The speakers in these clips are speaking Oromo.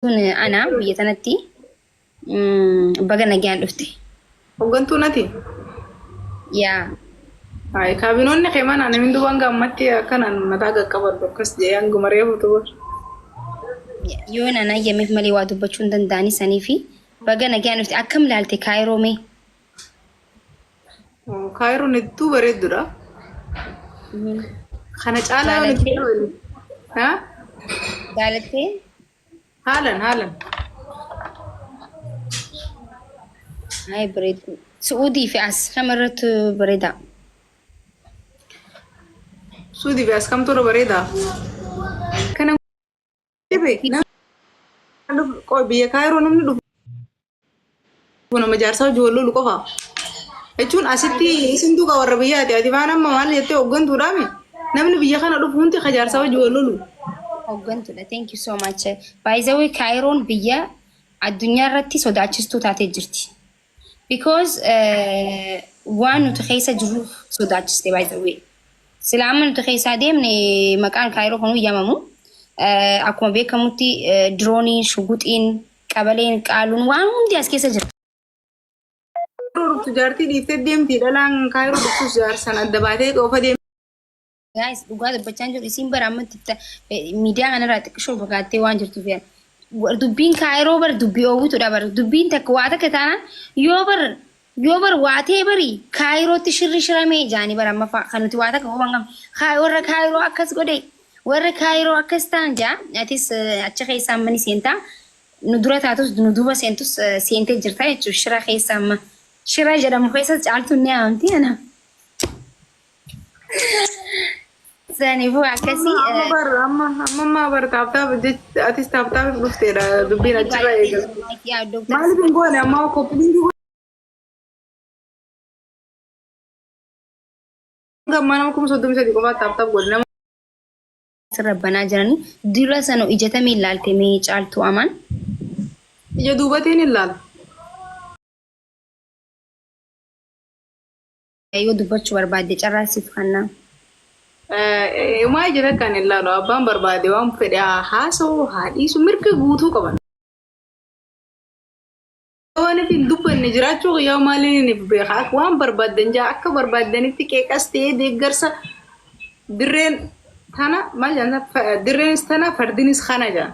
Ana biyya tanatti baga nagaan dhufte. Hoggantuu nati? Yaa. Hayi kaabinoonni kee mana namni duwwaan gammatti akkanaan mataa qaqqabadhu akkas jedhee hanguma reefu tuba. Yoo naan ayyameef malee waa dubbachuu hin danda'ani saniifi baga nagaan dhufte akkam laalte kaayiroo mee? Kaayiroon hedduu bareeddudha. Kana caalaa yoo nuti Jaalattee? Ha? Jaalattee? Haalan haalan. Ay bareedu. Su'uudii fi as kamirrattu bareeda? Suudii fi as kamtu irra bareeda? Kana dhibe namni dhufu biyya kaayiroo namni dhufu nama jaarsaa hojii wal lolu qofa. Jechuun asitti isin duuka warra biyyaati. Ati waan amma maal jettee hooggantuudhaami? Namni biyya kana dhufu hundi ka jaarsaa hojii wal lolu. Hooggantuudha. Thank you so much. By the way, Kaayiroon biyya addunyaa irratti sodaachistuu taatee jirti. Because waan nuti keessa jirruuf sodaachiste by the way. Sila amma nuti keessaa deemne maqaan Kaayiroo kanuu yaamamu. Akkuma beekamutti dirooniin, shuguxiin, qabaleen, qaaluun waan hundi as keessa jira. Kaayiroo dhuftu jaartii dhiiftee deemti. Dhalaan kaayiroo dhuftus jaarsan adda baatee qofa deemti. Guys, dhugaa dubbachaa jiru isiin bara amma miidiyaa kanarraa xiqqishoo fagaattee waan jirtuuf yaa. Dubbiin kaayiroo bar dubbii oowwituudha bar dubbiin takka waa takka taanaan yoo bar yoo bar waa ta'e bari kaayirootti shirri shiramee jaanii bara amma fa'a kan nuti waa takka quban qabne warra kaayiroo akkas godhe warra kaayiroo akkas ta'an jaa atis achi keessaa amma ni seentaa nu dura taatus nu duuba seentus seentee jirta jechuudha shira keessa amma shira jedhamu keessa caaltuun ni haamti ana. Saniifuu akkasii. Amma bar amma amma amma bar taaptaap atis taaptaap dhufteedha dubbiin achirraa eegalte. Yaa dooktar. Maaliif hin goone amma koppiliinkii gammaa nama 33,000 qofaa taaptaap godhe nama. Asirra banaa jiranii dura sanu ijatamii ilaalte mee caaltuu amaan. Ija duubatiin hin laala. Yoo dubbachuu barbaadde carraa siif kannaa. Maa ija takkaan hin laalu abbaan barbaade waan fedhe haa haasa'u haa dhiisu mirga guutuu qaban. Waan hin dubbanne jiraachuu kiyyaa maaliin hin beeka waan barbaaddan jaa akka barbaaddanitti qeeqas ta'ee deeggarsa dirreen tana maal jedhan dirreenis tana fardinis kana jedhan.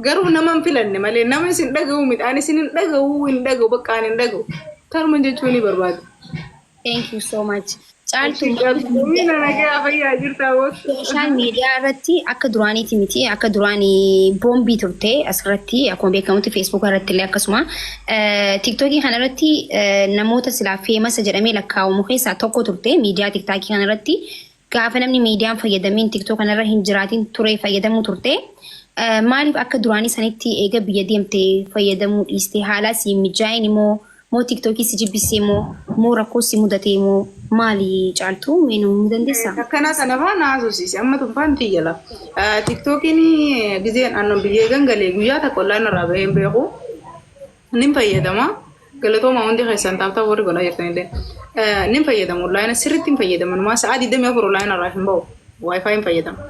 Garuu nama hin filanne malee nama isin dhaga'u miti. Ani isin hin dhaga'u hin dhaga'u bakka ani hin dhaga'u. Tanuma jechuu ni barbaada. Thank you so much. Caaltu Miina nagaa fayyaa jirtaa boos. Social media irratti akka duraaniiti miti akka duraanii boombii turte asirratti akkuma beekamutti Facebook irratti illee akkasuma TikTokii kana irratti namoota silaa famous jedhamee lakkaa'amu keessaa tokko turte miidiyaa TikTokii kana irratti gaafa namni miidiyaan fayyadamiin TikTok kanarra hin jiraatin ture fayyadamuu turte. Maaliif akka duraanii sanitti eega biyya deemte fayyadamuu dhiiste haala si mijaa'in immoo moo TikTokii si jibbisee moo moo rakkoo si mudatee moo maali caaltuu mee nu himuu dandeessaa? Akkanaa sana faa na haasofsiise amma tun faan tiyya la. Tiktookiin gizeen annan biyyee gangalee guyyaa takka ollaan irraa bahee hin beeku. Nin fayyadama. Galatooma hundi keessan taaptaa warri godhaa jirtanillee. Nin fayyadama onlaayina sirriitti hin fayyadama. Numaa sa'aa 24 onlaayina irraa hin bahu. Waayifaa hin fayyadama.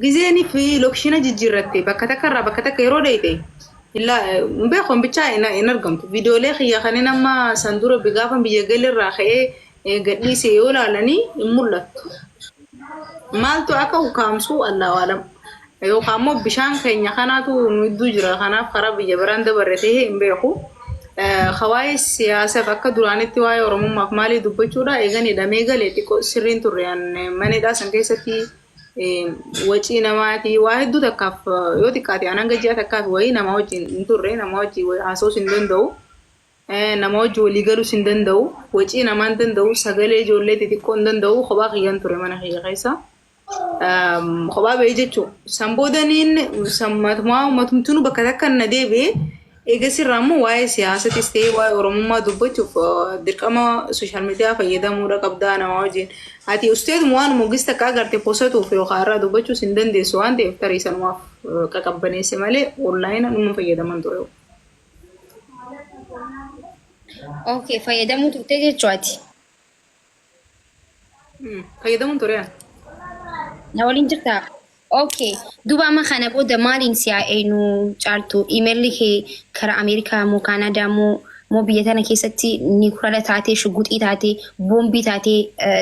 Gizeenii fi lokeshina jijjiirratte bakka takka irraa bakka takka yeroo dheeyte hin beeku bichaa hin argamtu. Viidiyoolee kiyya kanneen amma san dura gaafa biyya galirraa ka'ee gadhiise yoo ilaalanii hin mul'attu. Maaltu akka ukkaamsu Allahu alam. Yookaan immoo bishaan keenya kanaatu nu gidduu jira kanaaf karaa biyya biraan dabarre ta'ee hin beeku. Ka waa'ee siyaasaaf akka duraanitti waa'ee Oromummaaf maalii dubbachuudha eegan hidhamee galee xiqqoo sirriin turre mana hidhaa san keessatti wacii namaati waa hedduu takkaaf yoo xiqqaate an hanga ji'a takkaaf wayii nama wajjin hin turre nama wajjin haasa'uus hin danda'u. Nama wajji walii galuus hin danda'u, wacii namaa hin danda'u, sagalee ijoollee xixiqqoo hin danda'u, kophaa kiyyaan ture mana kiyya keessa. Kophaa ba'ee jechuun. San boodaniin matumtuu bakka takka na deebi'ee eegas irraa immoo waa'ee siyaasatis ta'ee waa'ee Oromummaa dubbachuuf dirqama sooshaal miidiyaa fayyadamuudha qabdaa namaa wajjin. Ati usteetuma waan mogis takka agarte posatuuf yookaan irraa dubbachuus hin dandeessu waan ta'eef tarii sanumaaf qaqabbaneesse malee onlaayina dhuma fayyadaman ture. Okay, fayyadamuu turte jechuu ati. Fayyadamuun ture ani. Na waliin jirtaa? Okay. Duuba amma kana booda maaliin si haa eenyu Caaltu? Imeelli kee karaa Ameerikaa moo Kaanaadaa moo biyya tana keessatti nikurala taatee, shuguxii taatee, boombii taatee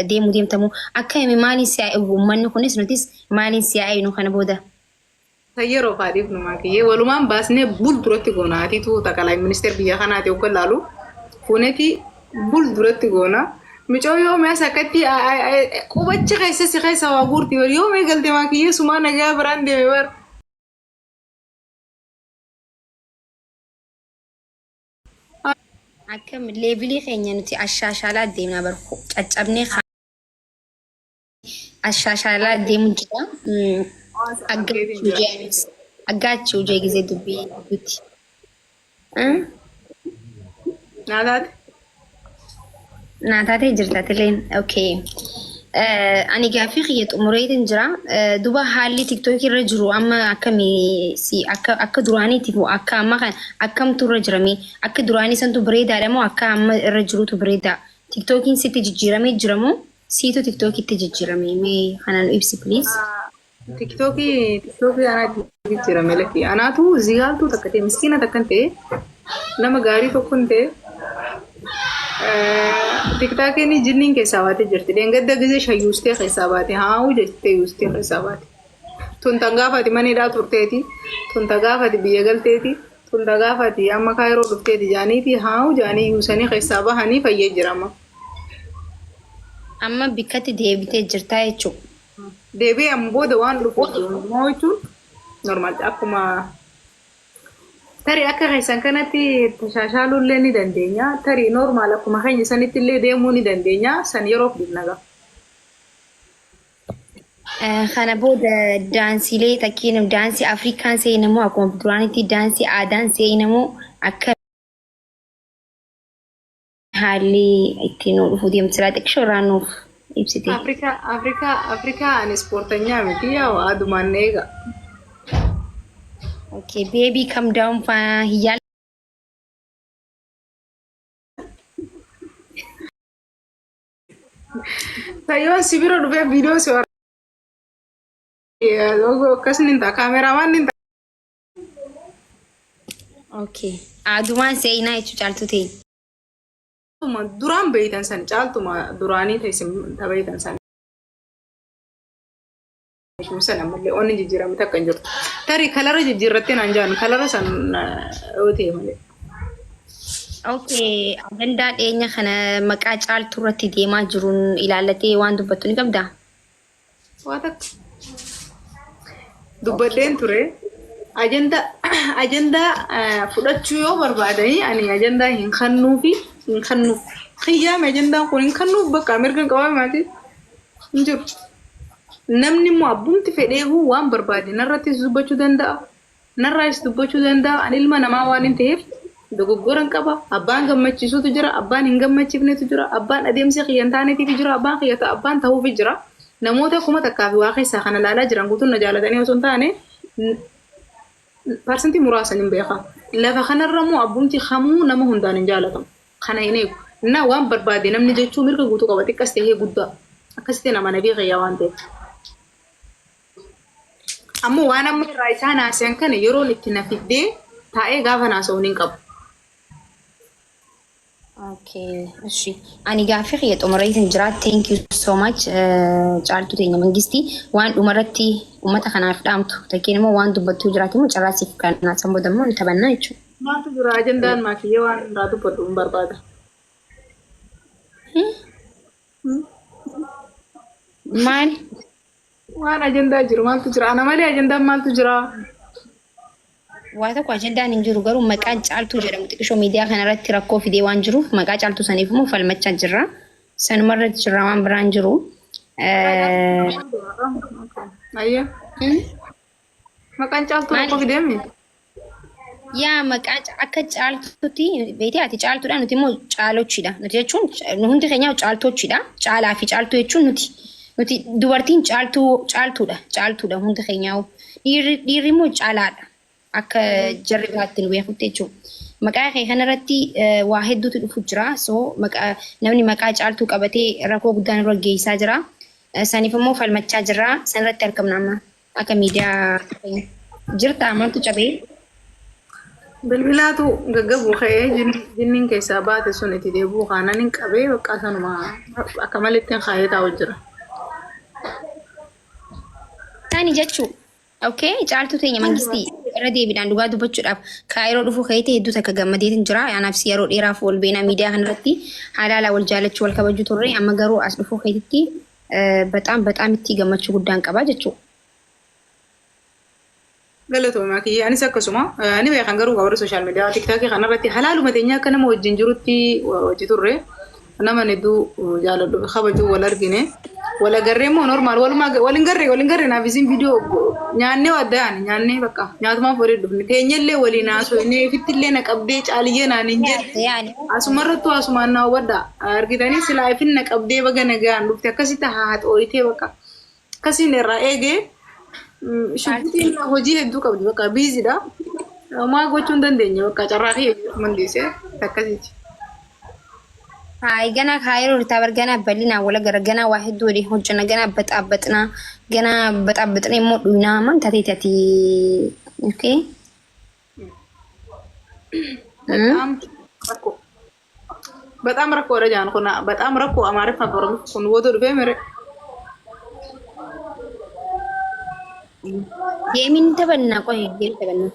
deemuu deemtamu? Akkami maaliin si haa eegu uummanni kunis nutis maaliin si haa eenyu kana booda? San yeroo faadhiif numaa kiyyee walumaan baasnee bul duratti goona. Atiitu taqalaa ministeer biyya kanaati hogga laalu fuuneti bul duratti goona. Micoo yoo mi'as akkatti qubachi keessa si keessa waa guurti bar yoo mee galte maa kiyyee sumaa nagaa biraan deeme bar. Akkam leevilii keenya nuti ashaashaalaa deemnaa bar caccabnee ashaashaalaa deemu jira. Aggaachuu jee aggaachuu jee gizee dubbii gidduutti. Naa taate. Naa taatee jirta atileen. Okay. Ani gaaffii kiyya xumureetiin jira. Duba haalli tiktookii irra jiru amma akkamii si akka duraaniiti moo akka amma kan akkamtu irra jirame? Akka duraanii santu bareedaadha moo akka amma irra jirutu bareedaa? Tiktookiin sitti jijjiiramee jira moo siitu tiktookitti jijjiirame? Mee kana nu ibsi, please. Tiktookii anaatti jijjiirame lakki. Anaatu zigaaltuu takka ta'e, miskiina takka ta'e, nama gaarii tokko hin ta'e. Tiktookiin jinniin keessaa baatee jirti. Dheengadda gizee shan yuustee keessaa baate, haa'uu jettee yuustee keessaa baate. Tun tan gaafati mana hidhaa turteeti. Tun ta gaafati biyya galteeti. Tun ta gaafati amma kaayiroo dhufteeti jaaniiti haa'uu jaanii yuusanii keessaa bahanii fayyee jira amma. Amma bikkatti deebitee jirtaa jechuudha. Deebi'ee amma booda waan dhufuuf immoo jechuun normal akkuma tarii akka keessan kanatti tashaashaaluu illee ni dandeenya. Tarii normal akkuma keenya sanitti illee deemuu ni dandeenya. San yeroof dhiifna gaa. Kana booda daansiilee takkiin daansii Afrikaan seenamoo akkuma duraanitti daansii aadaan seenamoo akka haalli ittiin nu dhufuu deemtu silaa xiqqishoo irraa nuuf ibsite. Afrikaa ani ispoortanyaa miti, yaa adumaan na eega. Okay, baby calm down faa hin yaal. Tayyoon si bira dhufee viidiyoo si waraabee akkas ni ta'a, kaameraamaan ni ta'a. Okay. Adumaan seenaa jechuu Caaltuu ta'e. Duraan beeytan san, caaltuma duraanii ta'e beeytan san. San ammallee onni jijjiirame takka hin jirtu. Tarii kalara jijjiirrattee naan jaan kalara san yoo ta'e malee. Okay, ajandaa dhiyeenya kana maqaa Caaltuu irratti deemaa jiruun ilaallatee waan dubbattu ni qabdaa? Waa takka. Dubbadheen ture. Ajandaa fudhachuu yoo barbaadanii ani ajandaa hin kennuufi, hin kennuuf. Xiyyaame ajandaan kun hin kennuuf, bakka mirga hin qabaame maatii hin jiru. Namni immoo abbumti fedheehuu waan barbaade narrattis dubbachuu danda'a. Narraas dubbachuu danda'a. Ani ilma namaa waan hin ta'eef dogoggora hin qaba. Abbaan gammachiisutu jira. Abbaan hin gammachiifnetu jira. Abbaan adeemsa kiyya hin taaneetiif jira. Abbaan kiyya abbaan ta'uufi jira. Namoota 1000 fi waa keessaa kana ilaalaa jiran guutuun na jaalatanii osoo hin taane parsantii muraasa hin beeka. Lafa kanarra immoo abbumti kamuu nama hundaan hin jaalatamu. Kana hin eegu. Na waan barbaade namni jechuu mirga guutuu qaba, xiqqas ta'ee guddaa. Akkasitti nama nabii kiyya waan ta'eef. Ammoo waan amma irraa isaan haasa'an kana yeroon itti na fiddee taa'ee gaafa haasa'uun hin qabu. Okay, እሺ. Ani gaaffii kiyya xumureetiin jira. Thank you so much. Caaltuu teenya Mangistii, waan dhumarratti uummata kanaaf dhaamtu takkeen immoo waan dubbattuu jiraate immoo carraa siif kennaa, san booda immoo ni taphannaa jechuudha. Maaltu jira ajandaan maakiyyee waan irraa dubbadhu hin barbaada. Maal? Waan ajandaa jiru maaltu jira? Ana malee ajandaan maaltu jira? Waa tokko ajandaan hin jiru, garuu maqaan Caaltuu jedhamu xiqqishoo miidiyaa kanarratti rakkoo fidee waan jiruuf maqaa Caaltuu saniif immoo falmachaa jirra. Sanumarratti jirra, waan biraan jiru. Ayya. Maqaan Caaltuu rakkoo fideemi? Yaa, maqaa akka Caaltuutti beektee, ati Caaltuudha, nuti immoo Caalochiidha. Nuti jechuun nu hundi keenya Caaltochiidha. Caalaa fi Caaltuu jechuun nuti dubartiin Caaltuu Caaltuudha. Caaltuudha hundi keenyaa. Dhiirri immoo Caalaadha. Akka jarri biraatti nu beekutti jechuudha. Maqaa kee kanarratti waa hedduutu dhufu jira. So maqaa namni maqaa Caaltuu qabatee rakkoo guddaan irra geessaa jira. Saniif immoo falmachaa jirra. Sanirratti argamna amma. Akka miidiyaa jirta maaltu cabee? Bilbilaatu gaggabuu ka'ee jinniin keessaa baate sun itti deebi'uu kaanaan hin qabee bakka sanuma akka malitti hin kaayee taa'u jira. Taani jechuu. Okay, Caaltuu teenya Mangistii irra deebiidhaan dhugaa dubbachuudhaaf kaayiroo dhufuu keetti hedduu takka gammadeetiin jira. Anaaf si yeroo dheeraaf wal beenaa, miidiyaa kanarratti halaala wal jaalachuu wal kabajuu turre. Amma garuu as dhufuu keetitti baxaam baxaam itti gammachuu guddaan qaba jechuudha. Galatoomaa kiyya, anis akkasuma ni beekan, garuu warra social media TikTokii kanarratti halaaluma teenya akka nama wajjin jirutti hojii turre. Nama hedduu jaaladhu kabajuu wal argine wal agarree immoo normal walumaa wal hin garree naaf isin viidiyoo nyaannee adda yaane nyaannee bakka nyaatumaaf waliin dhufne teenyellee waliin haasofnee ifittillee na qabdee caaliyyee naan hin jenne. Yaani Asumarrattuu asumaan na hubadha argitanii silaa ifin na qabdee baga nagaan dhufte akkasitti haa xooyitee bakka akkasiin irraa eegee. Shubbitiin hojii hedduu qabdi, bakka busydha. Homaa gochuu hin dandeenye, bakka carraa kiyya mandiisee akkasiiti. Hayi, ganaa kaayiroo ritaa bar, ganaa bal'inaa wal agarra, ganaa waa hedduu waliin hojjenna, ganaa baxaabaxnaa, ganaa baxaabaxnee immoo dhuynaa man taateeti ati, okay. በጣም rakkoo. በጣም rakkoodha jaan kun, በጣም rakkoo Amaariffaa fi Oromoo kun booda dhufee mere. Gameiin taphannaa, qoy, game taphannaa.